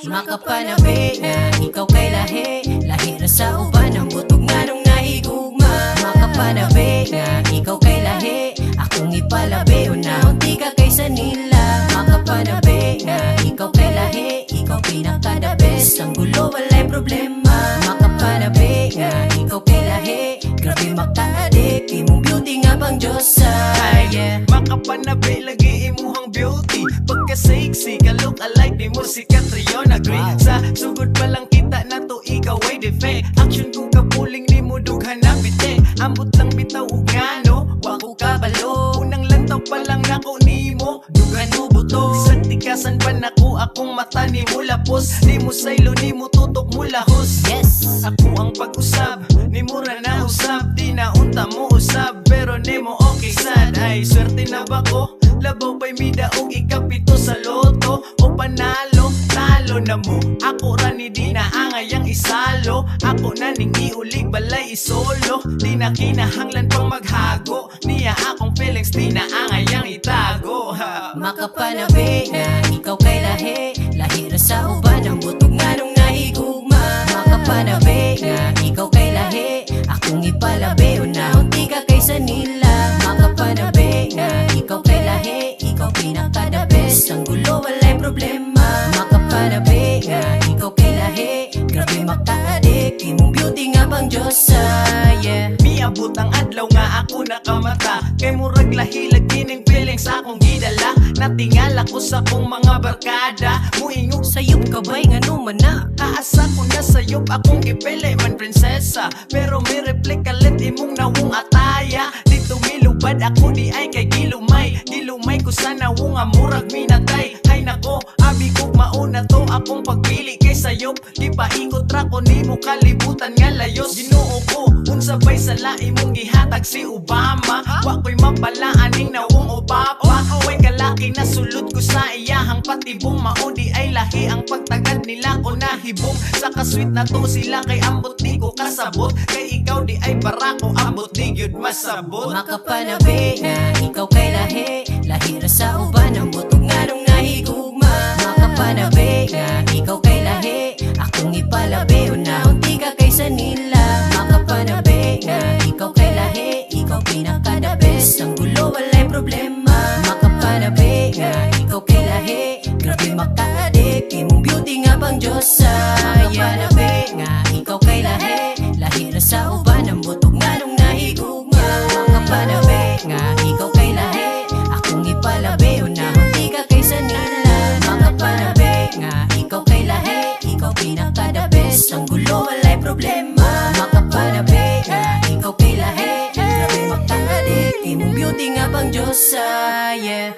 Makapanabi nga ikaw kay lahi. Lahi ra sa uban ang butog nganong nahigugma. Makapanabi nga ikaw kay lahi. Akong ipalabi unahon di ka kaysa nila. Makapanabi nga ikaw kay lahi. Ikaw pinaka the best. Ang gulo, walay problema. Makapanabi nga ikaw kay lahi. Grabe maka-addict. Imong beauty nga pang Diyosa, yeah. Makapanabi lagi imuhang beauty. Pagka sexy ka, look alike di mo si Catriona Gray. Sa sugod pa lang kita na to, ikaw ay defect. Action ko kapuling nimo, dughan na bite. Ambot lang bitaw og ngano, wa ko kabalo. Unang lantaw pa lang nako nimo, dughan mo buto. Sa tikasan pa nako akong mata nimo lapos. Nimo saylo nimo tutok mo lahos. Yes. Ako ang pag-usab, nimo ra na usab. Di na unta mo usab, pero nimo okay sad. Ay, swerte na ba ko? Labaw pa'y midaog ikapito sa loto. O panalo, talo na mo. Ako ra ni di na angay ang isalo. Ako na ning iulig balay isolo. Di na kinahanglan pang maghago. Niya akong feelings, di na angay ang itago, ha. Makapanabi nga ikaw kay lahi. Lahi ra sa uban ang butog nganong nahigugma. Makapanabi nga ikaw kay lahi. Akong ipalabi unahon di ka kaysa nila. Makapanabi nga ikaw kay lahi. Ikaw pinaka the best. Ang gulo, walay problema. Makapanabi nga ikaw kay lahi. Grabe maka-addict. Imong beauty nga pang Diyosa, yeah. Miabot ang adlaw nga ako nakamata. Kay murag lahi lagi ning feelings akong gidala. Natingala ko sa akong mga barkada. Muingog Sayop ka ba'y ngano man na? Aasa ko na sayop akong gipili man, prinsesa. Pero may replik kalit imong nawong ataya. Dito milubad ako di ay kay gilumay. Gilumay ko sa nawong nga murag minatay. Hay nako, abi ko mauna to akong pagpili kay sayop. Gipaikot ra ko nimo kalibutan nga layos. Ginoo ko, unsa bay sala imong gihatag si Obama? Wa ko'y mapala aning nawong obapa. Way kalaki na sulod ko sa iyahang patibong. Mao di ay lahi ang pagtagad nila ko nahibong. Sa kasweet na to sila kay ambot di ko kasabot. Kay ikaw di ay para ko ambot di gyud masabot. Makapanabi nga ikaw kay lahi. Lahi ra sa uban ang butog nganong nahigugma. Makapanabi nga ikaw kay lahi. Akong ipalabi unahon di ka kaysa nila. Makapanabi nga ikaw kay lahi. Ikaw pinaka the best. Ang gulo, walay problema. Makapanabi nga ikaw kay lahi. Grabe maka-addict. Imong beauty nga pang Diyosa, yeah. Makapanabi nga ikaw kay lahi. Lahi ra sa uban ang butog nganong nahigugma. Makapanabi nga ikaw kay lahi. Akong ipalabi unahon di ka kaysa nila. Makapanabi nga ikaw kay lahi. Ikaw pinaka the best. Ang gulo, walay problema. Makapanabi nga ikaw kay lahi. Grabe maka-addict. Imong beauty nga pang Diyosa, yeah.